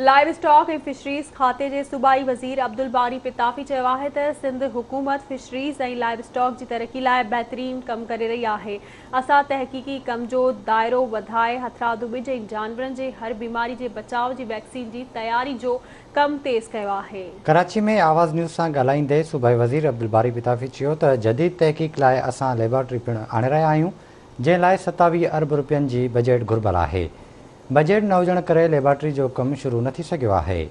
Live stock ۽ fisheries کاتي جي صوبائي وزير عبدالباري پتافي چيو آهي ته سنڌ حڪومت فشريز ۽ لائيو اسٽاڪ جي ترقي لاء بهترين ڪم ڪري رهي آهي، اسان تحقيقي ڪم جو دائرو وڌائي هٿرادو ٻج ۽ جانورن جي هر بيماري جي بچاء جي ويڪسين جي تياري جو ڪم تيز ڪيو آهي. ڪراچي ۾ آواز نيوز سان ڳالهائيندي صوبائي وزير عبدالباري پتافي چيو ته جديد تحقيق لاء اسان ليبارٽري پڻ آڻي رهيا آهيون جنهن لاء 27 ارب رپين جي بجيٽ گهربل آهي. بجيٽ نه هجڻ ڪري ليبارٽري جو ڪم شروع نه ٿي سگهيو آهي.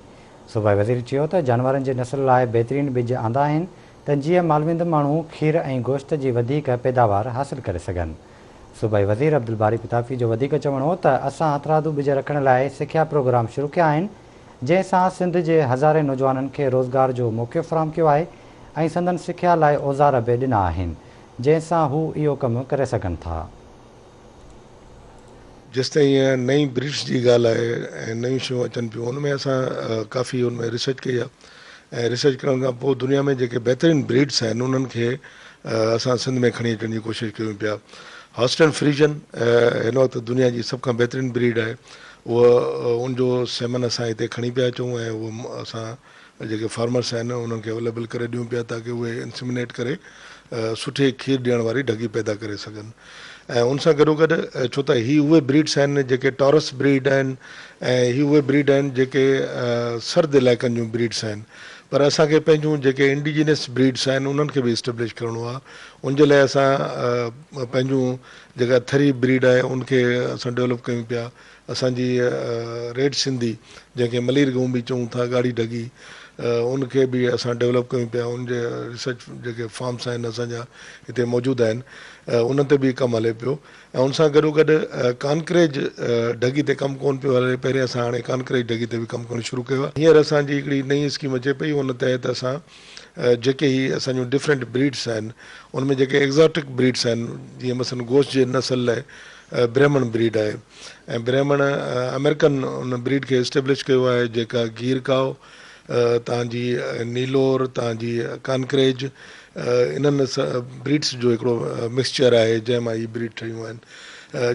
صوبائي وزير چيو ته جانورن جي نسل لاء بهترين ٻج آندا آهن ته جيئن مالوند ماڻهو کير ۽ گوشت جي وڌيڪ پيداوار حاصل ڪري سگهن. صوبائي وزير عبدالباري پتافي جو وڌيڪ چوڻ هو ته اسان هٿرادو ٻج رکڻ لاء سکيا پروگرام شروع ڪيا آهن جنهن سان سنڌ جي هزارين نوجوانن کي روزگار جو موقعو فراهم ڪيو آهي ۽ سندن سکيا لاء اوزار به ڏنا آهن جنهن سان هو اهو ڪم ڪري سگهن ٿا. جيستائين نئين بريڊس جي ڳالهه آهي ۽ نيون شيون اچن پيون ان ۾ اسان ڪافي ان ۾ ريسرچ ڪئي آهي ۽ ريسرچ ڪرڻ کان پوء دنيا ۾ جيڪي بهترين بريڊس آهن انهن کي اسان سنڌ ۾ کڻي اچڻ جي ڪوشش ڪيون پيا. هالسٽن فريزن هن وقت دنيا جي سڀ کان بهترين بريڊ آهي اهو ان جو سيمن اسان هتي کڻي پيا اچون ۽ اهو اسان جيڪي فارمرس آهن انهن کي اويليبل ڪري ڏيون پيا تاڪه اهي انسيمنيٽ ڪري سٺي کير ڏيڻ واري ڍڳي پيدا ڪري سگهن ۽ ان سان گڏو گڏ ڇو ته هي اهي بريڊس آهن جيڪي ٽارس بريڊ آهن ۽ هي اهي بريڊ آهن جيڪي سرد علائقن جون بريڊس آهن پر اسان کي پنهنجون جيڪي انڊيجينس بريڊس آهن انهن کي به اسٽيبلش ڪرڻو آهي ان جي لاء اسان پنهنجون جيڪا ٿري بريڊ آهي ان کي اسان ڊيولپ ڪيون پيا اسان جي ريڊ سنڌي جنهن کي ملير گئون به چئون ٿا ڳاڙهي ڍڳي ان کي به اسان ڊيولپ ڪيون پيا ان جي ريسرچ جيڪي فارمس آهن اسان جا هتي موجود آهن انهن تي به ڪم هلي پيو ۽ ان سان گڏو گڏ ڪانڪريج ڍڳي تي ڪم ڪون پيو هلي پهرين اسان هاڻي ڪانڪريج ڍڳي تي به ڪم ڪرڻ شروع ڪيو آهي هينئر اسان جي هڪڙي نئين اسڪيم اچي پئي ان تحت اسان جيڪي هي اسان جون ڊفرنٽ بريڊس آهن ان ۾ جيڪي ايگزاٽڪ بريڊس آهن جيئن مثلاً گوشت جي نسل لاء برهمڻ بريڊ آهي ۽ برهمڻ آمريڪن ان بريڊ کي اسٽيبلش ڪيو آهي جيڪا گير ڪائو تان جي نيلور تان جي ڪانڪريج انهن بريڊس جو هڪڙو مڪسچر آهي جنهن مان هي بريڊ ٺهيون آهن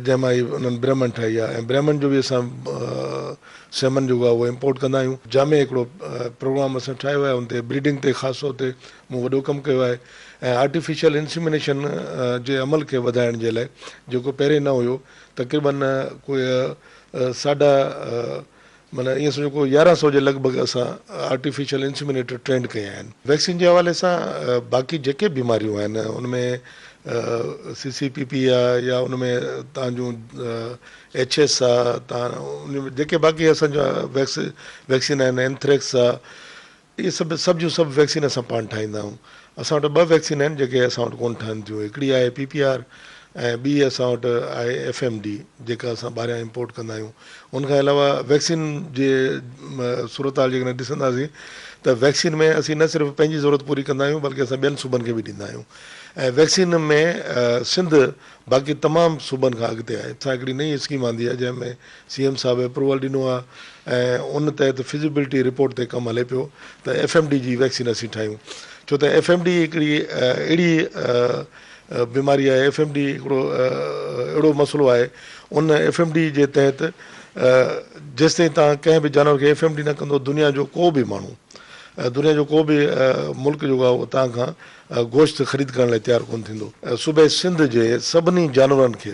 جنهن مان هي انهن برهمڻ ٺاهي آهي ۽ برهمڻ جو به اسان سيمن جيڪو آهي اهو امپورٽ ڪندا آهيون جامع هڪڙو پروگرام اسان ٺاهيو آهي ان تي بريڊنگ تي خاص طور تي مون وڏو ڪم ڪيو آهي ۽ آرٽيفيشل انسيمينيشن جي عمل کي وڌائڻ جي لاء جيڪو پهرين نه هيو تقريبن ڪوئي ساڍا معنيٰ ائين سمجهو ڪو 1100 جي لڳ ڀڳ اسان آرٽيفيشل انسيمينيٽر ٽرينڊ ڪيا آهن. ويڪسين جي حوالي سان باقي جيڪي بيماريون آهن ان ۾ سي سي پي پي آ يا ان ۾ تان جون ايڇ ايس آ تان ان جيڪي باقي اسان جا ويڪسين آهن اينٿريڪس آ اهي سڀ سڀ جون سڀ ويڪسين اسان پاڻ ٺاهيندا آهيون. اسان وٽ ٻه ويڪسين آهن جيڪي اسان وٽ ڪونه ٺهن ٿيون. هڪڙي آهي پي پي آر ۽ ٻي اسان وٽ آهي ايف ايم ڊي جيڪا اسان ٻاهريان امپورٽ ڪندا آهيون. ان کان علاوه ويڪسين جي صورتحال جيڪڏهن ڏسنداسين ته ويڪسين ۾ اسين نه صرف پنهنجي ضرورت پوري ڪندا آهيون بلڪه اسان ٻين صوبن کي به ڏيندا آهيون ۽ ويڪسين ۾ سنڌ باقي تمام صوبن کان اڳتي آهي. اسان هڪڙي نئين اسڪيم آندي آهي جنهن ۾ سي ايم صاحب اپروول ڏنو آهي ۽ ان تحت فزيبلٽي رپورٽ تي ڪم هلي پيو ته ايف ايم ڊي جي ويڪسين اسين ٺاهيون ڇو ته ايف ايم ڊي هڪڙي اهڙي بيماري آهي ايف ايم ڊي هڪڙو اهڙو مسئلو آهي ان ايف ايم ڊي جي تحت جيستائين توهان ڪنهن به جانور کي ايف ايم ڊي نه ڪندو دنيا جو ڪو به ماڻهو دنيا جو ڪو به ملڪ جيڪو آهي اهو توهان کان گوشت خريد ڪرڻ لاء تيار ڪونه ٿيندو. صوبي سنڌ جي سڀني جانورن کي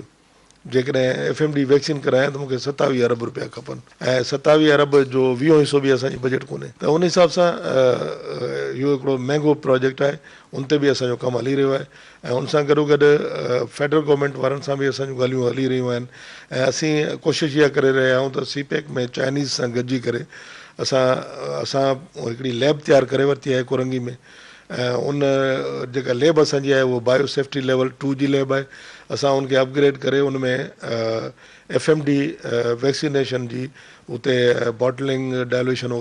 جيڪڏهن ايف ايم ڊي ويڪسين ڪرايان ته مون کي 27 ارب رپيا کپن ۽ 27 ارب جو ويهون حصو به اسان جي بجيٽ ڪونهي ته ان حساب سان اهو هڪڙو مهنگو پراجيڪٽ آهي ان تي به اسان جو ڪم هلي رهيو آهي ۽ ان سان گڏو گڏ فيڊرل گورنمينٽ وارن سان به اسان جون ڳالهيون هلي رهيون آهن ۽ اسين ڪوشش اها ڪري رهيا آهيون ته سي پيڪ ۾ چائنيز سان گڏجي ڪري اسان اسان هڪڙي ليب تيار ڪري ورتي آهي ڪورنگي ۾ ۽ ان جيڪا ليب اسان جي آهي اهو بايو سيفٽي ليول ٽو جي ليب آهي اسان ان کي اپگريڊ ڪري ان ۾ ايف ايم ڊي ويڪسينيشن جي اتي باٽلنگ ڊائلوشن وغيره.